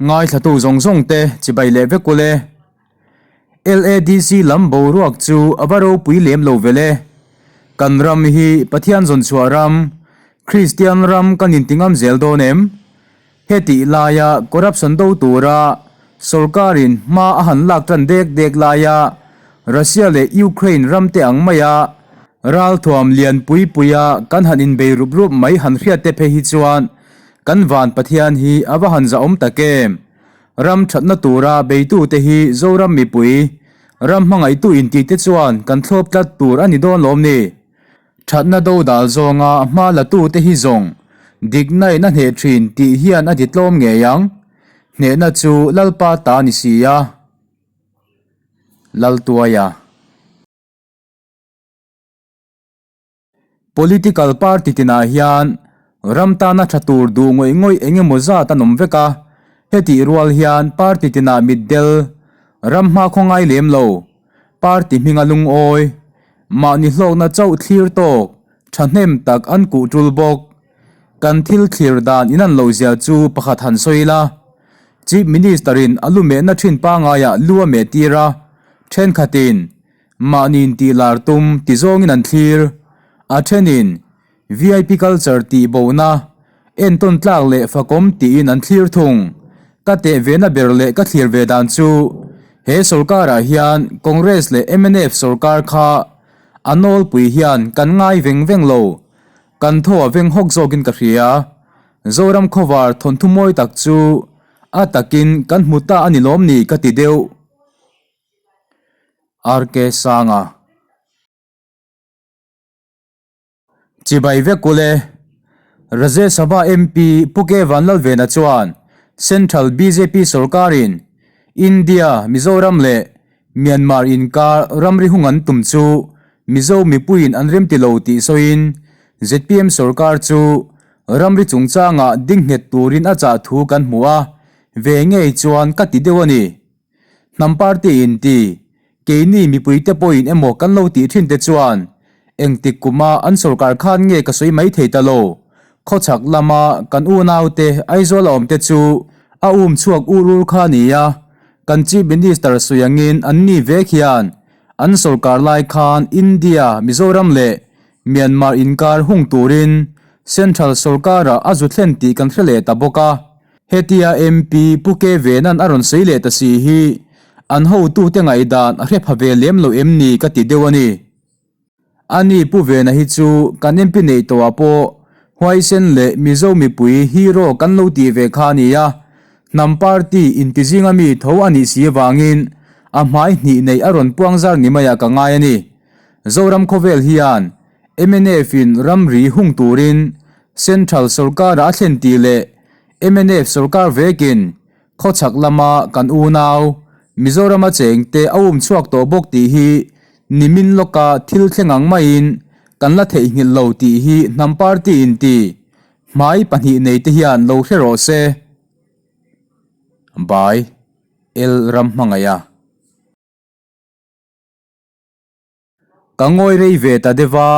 Ngaithlatu zawng zawng te chibai leh vek ule. LADC lam boruak chu a va ropui lem lo vel e. Kan ram hi Pathian zawnchhuah ram, Kristian ram kan inti ngam zel dawn em? Hetih laia corruption do tura sorkarin hma a han lak tan dek dek laia Russia leh Ukraine ram te ang maia ralthuam lian pui puia kan han inbei rup rup mai han hriat te phei hi chuan kan van Pathian hi a va han zahawm tak em? Ram thatna tura beitute hi Zoram mipui, ram hmangaihtu intihte chuan kan thlawp tlat tur a ni dawn lawm ni? Thatna do dal zawnga hma latute hi zawng dikna in a hneh thin tih hian a ti tlawm ngei ang. Hnehna chu Lalpa ta ni si a. Laltuaia. Political party tinah hian ram tana tha tur duh ngawih ngawih eng emaw zat an awm vek a, hetih rual hian party tinah mitdel, ram hma khaw ngai lem lo, Party hminga lungawi, mahni hlawkna chauh thlir tawk, thahnem tak an kuh tul bawk. Kan thil thlir dan in an lo zia chu pakhat han sawi la. Chief Minister in a lu mehna thin pangaiah lu a meh tir a, thenkhatin mahni intih lar tum ti zawngin an thlir. A thenin VIP culture tih bohna, entawn tlak leh fakawm tiin an thlir thung. Ka teh vena ber leh ka thlir ve dan chu he sorkarah hian Congress leh mnf sorkar kha a nawlpui hian kan ngai veng veng lo, kan thaw a veng hawk zawkin ka hria. Zoram khawvar thawnthu mawi tak chu a takin kan hmu ta a ni lawm ni ka ti deuh. RK Sanga. Chibai vek ule. Rajya Sabha MP Pu K Vanlalvena chuan Central bjp sorkarin India, Mizoram leh Myanmar inkar ramri hung an tum chu Mizo mipuiin an remti lo tih sawiin zpm sorkar chu ramri chungchangah ding nghet turin a chah thu kan hmu a, ve ngei chuan ka ti deuh a ni. Hnam party in ti, keini mipuite pawhin emaw kan lo tih thin te chuan engtik kuma an sorkar khan nge ka sawi mai thei ta lo. Khawchhak lama kan unaute Aizawl a awm te chu a um chhuak ur ur kha nia, kan Chief Minister sawi angin an ni vek hian an sorkar lai khan India, Mizoram leh Myanmar inkar hung turin Central sorkarah a zu thlen tih kan hre leh ta bawk a. Hetia MP Pu Ke Venan a rawn sawi leh ta si hi an hotute ngaihdan a hre pha ve lem lo em ni ka ti deuh a ni. Ani Pu Vena hi chu kan MP neih tawhah pawh huaisen leh Mizo mipui hero kan lo tih ve kha a ni a, hnam party intizinga mi tho a nih si avangin a hmai hnih neih a rawn puang zar ni maiah ka ngai a ni. Zoram khawvel hian mnf in ramri hung turin Central sorkara a thlen tih leh mnf sorkar vekin khawchhak lama kan unau Mizorama chengte a um chhuak tawh bawk tih hi nimin lawka thil thleng ang maiin kan la theihnghilh lo tih hi hnam party in ti hmai pahnih neite hian lo hre rawh se. By L Ramhmangaiha. Ka ngawi rei ve ta deuh a,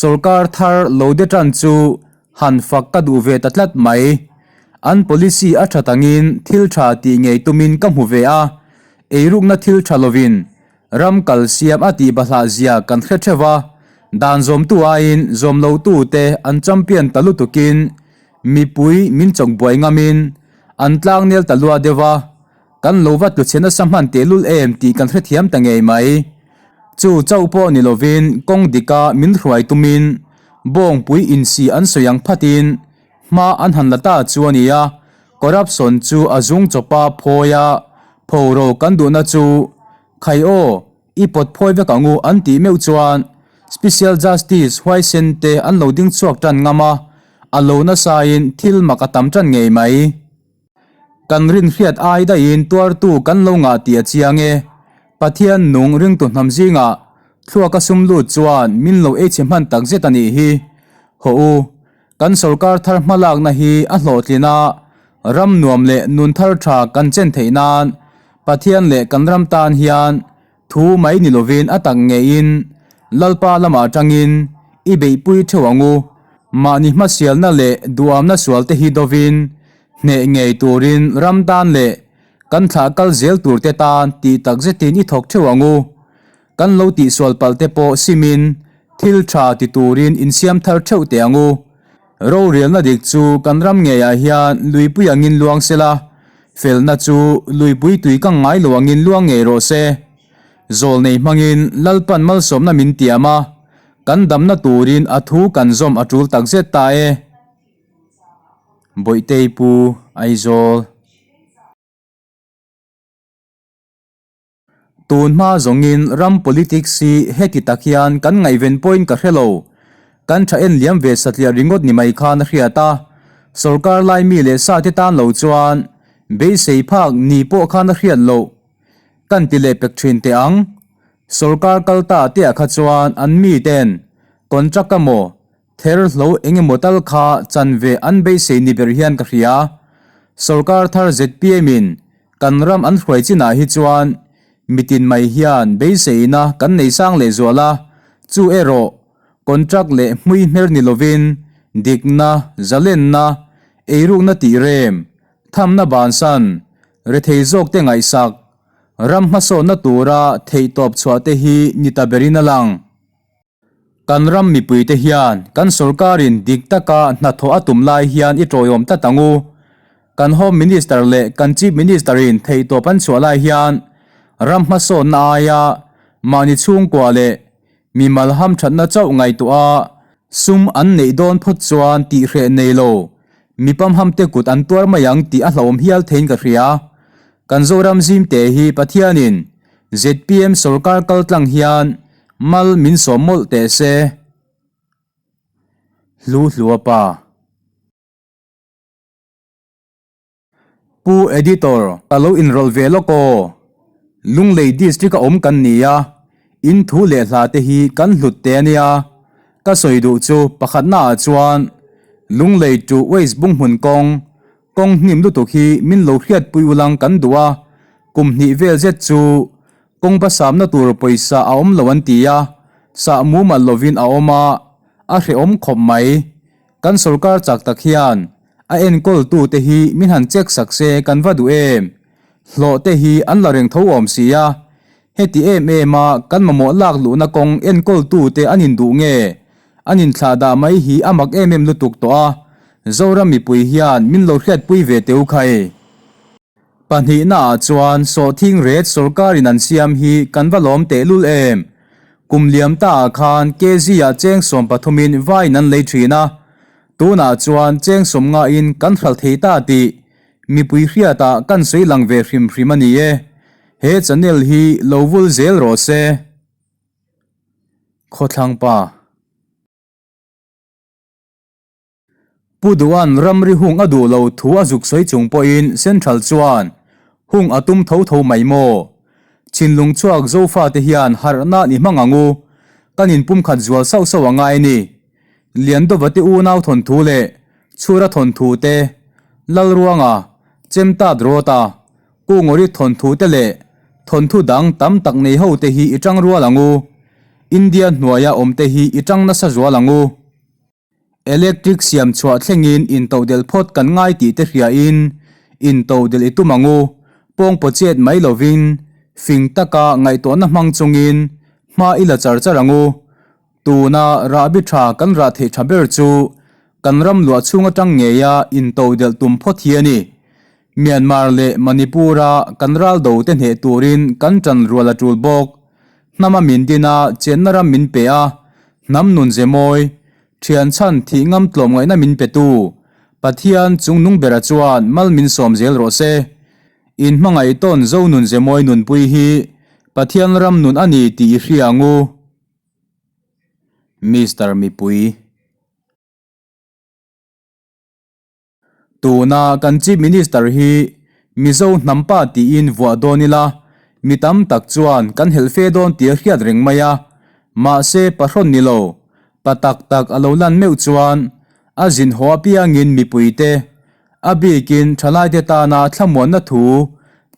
sorkar thar lo de tan chu han fak ka duh ve ta tlat mai. An policy a tha tangin thil tha tih ngei tumin ka hmu ve a, eirukna thil tha lovin ram kal siam a tih bahlah zia kan hre theuh a, dan zawmtu aiin zawm lotute an champion ta lutukin mipui min chawk buai ngamin an tlangnel ta lua deuh a. Kan lo va tlu chhe nasa hman tehlul em tih kan hrethiam ta ngei mai. Chu chauh pawh ni lovin kawng dika min hruai tumin bawngpui insi an sawi ang phatin hma an han la ta chu a nia. Corruption chu a zung chawpa phawi a, phoro kan duhna chu khai aw i pawt phawi vek ang u an tih meuh chuan Special Justice huaisen te an lo ding chhuak tan ngam a, a lo nasain thil mak a tam tan ngei mai. Kan rinhriat ai daihin tuartu kan lo ngah tih a chiang e. Pathian nung ringtu hnam zingah thluaka sum lut chuan min lo ei chhe hman tak zet a nih hi. Haw u, kan sorkar thar hmalakna hi a hlawhtlin a, ram nuam leh nun thar tha kan chen theih nan Pathian leh kan ram tan hian thu mai ni lovin a tak ngeiin Lalpa lamah atangin i beihpui theuh ang u. Mahni hmasialna leh duhamna sualte hi dovin. Hneh ngei turin ram tan leh kan thlah kal zel turte tan tih tak zetin i thawk theuh ang u. Kan lo tihsual palh te pawh simin thil tha ti turin insiam thar theuh teh ang u. Rorelna dik chu kan ram ngeiah hian luipui angin luang sela, felna chu luipui tui kang ngai lo angin luang ngei rawh se. Zawlnei hmangin Lalpan malsawmna min tiam a, kan damna turin a thu kan zawm a tul takzet ta e. Bawihtei Pu Aizawl. Tun hma zawngin ram politics hi heti tak hian kan ngaihven pawhin ka hre lo. Kan tha en liam ve satliah ringawt ni mai khan a hriat a, sorkar lai mi leh sa te tan lo chuan beisei phak ni pawh khan a hriat loh. Kan ti leh pek thin teh ang. Sorkar kal ta te ah kha chuan an mi ten contract emaw ther hlo eng emaw tal kha chan ve an beisei ni ber hian ka hria. Sorkar thar zpm in Kan ram an hruai chinah hi chuan mitin mai hian beiseina kan nei sang leh zual a, chu erawh contract leh hmui hmer ni lovin dikna, zalenna, eirukna tih rem, thamna bansan, rethei zawkte ngaihsak, ram hmasawnna tura theihtawp chhuah te hi ni ta berin a lang. Kan ram mipuite hian kan sorkarin dik taka hnathawh a tum lai hian i tawiawm tlat ang u. Kan Home Minister leh kan Chief Minister-in theihtawp an chhuah lai hian ram hmasawnna aia mahni chhungkua leh mimal hamthatna chauh ngaihtuah a sum an neih dawn phawt chuan tihhreh nei lo mi pamhamte kut an tuar mai ang tih a hlauhawm hial theiin ka hria. Kan Zoram zimte hi Pathianin zpm sorkar kaltlang hian mal min sawm mawlh teh se. Hlu hlua pa. Pu Editor, ka lo inrawlh ve lawk aw. Lunglei District a awm kan ni a, in thu leh hla te hi kan hlut teh a nia. Ka sawi duh chu pakhatna ah chuan Lunglei to West Bunghmun kawng Kawng hnim lutuk hi min lo hriatpui ulang kan duh a, kum hnih vel zet chu kawng basamna tur pawisa a awm lo an ti a, sah mumal lovin a awm a, a hrehawm khawp mai. Kan sorkar chak tak hian a enkawltute hi min han check sak se kan va duh em? Hlawh te hi an la reng tho awm si a, heti em em a kan mamawh lak luhna kawng enkawltute an induh nge? An inthlah dah mai hi a mak em em lutuk tawh a, Zoram mipui hian min lo hriatpui ve teu khai. Pahnihna ah chuan sawhthing ret sorkarin an siam hi kan va lawm tehlul em. Kum liam ta ah khan KZ ah cheng 13 in vaiin an lei thin a, tunah chuan cheng 50 in kan hralh thei ta tih mipui hriatah kan sawi lang ve hrim hrim a ni e. He channel hi lo vul zel rawh se. Khawthlang pa. Pu Duan ramri hung a duh lo thu a zuk sawi chung pawhin Central chuan hung a tum tho tho mai maw? Thinlung chhuak Zofate hian harhna ni hmang ang u, kan inpumkhat zual sauh sauh a ngai ni. Liandova te unau thawnthu leh Chhura thawnthu te, Lalruanga, Chemtat Rawta, Kungawri thawnthu te leh thawnthu dang tam tak nei ho te hi i tang rual ang u. India hnuaia awm te hi i tang nasa zual ang u. Electric siam chhuah thlengin intodelh phawt kan ngai tih te hriain intodelh i tum ang u. Pawngpaw chet mai lovin fing taka ngaihtuahna hmang chungin hma i la char char ang u. Tuna rahbi tha kan rah theih tha ber chu kan ram luah chhung atang ngeia intodelh tum phawt hi a ni. Myanmar leh Manipur-a kan ral do te hneh turin kan tan rual a tul bawk. Hnama min din a, chenna ram min pe a, hnam nun ze mawi, thian chhan thih ngam tlawmngaihna min petu Pathian chungnung bera chuan mal min sawm zel rawh se. In hmangaih tawn zo nun ze mawi nunpui hi Pathian ram nun a ni tih i hria ang u. Mister Mipui. Tuna kan Chief Minister hi Mizo hnam pa tiin vuah dawn ila, mi tam tak chuan kan helh fe dawn tih a hriat reng mai a. Mahse pahrawn ni lo, pa tak tak a lo lan meuh chuan a zin haw apiangin mipuite, a bikin thalaite tana thlamuanna thu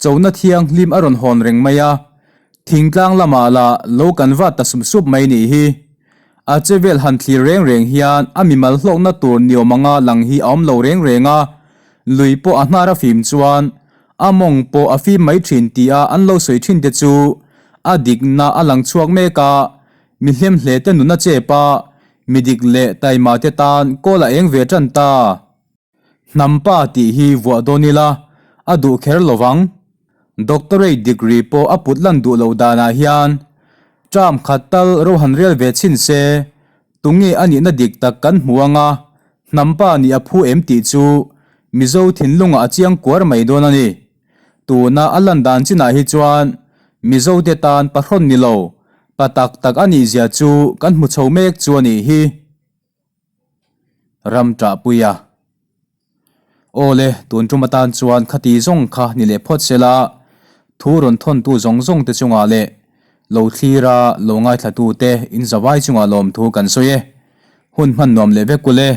chona thianghlim a rawn hawn reng mai a. Thingtlang lamah lah lo kan vat ta sup sup mai nih hi. A che vel han thlir reng reng hian a mimal hlawkna tur niawm anga lang hi a awm lo reng reng a. Lui pawh a hnar a fim chuan a mawng pawh a fim mai thin tia an lo sawi thin te chu a dikna a lang chhuak mek a, mi hlemhle te nun a chep a, mi dik leh taima te tan kawl a eng ve tan ta. Hnampa tih hi vuah dawn ila a duh kher lo vang. Doctorate degree pawh a put lan duh loh danah hian term khat tal ro han rel ve chhin se, tunge a nihna dik tak kan hmu anga hnampa nih a phu em tih chu Mizo thinlungah a chiang kuar mai dawn a ni. Tuna a lan dan chinah hi chuan Mizote tan pahrawn ni lo, pa tak tak a nih zia chu kan hmu chho mek chu a nih hi. Ram ṭahpui a. Aw le, tun tum atan chuan khati zawng kha ni leh phawt sela, thu rawn thawntu zawng zawng te chungah leh lo thlira lo ngaithlatute in zavai chungah lawmthu kan sawi e. Hun hman nuam leh vek u le.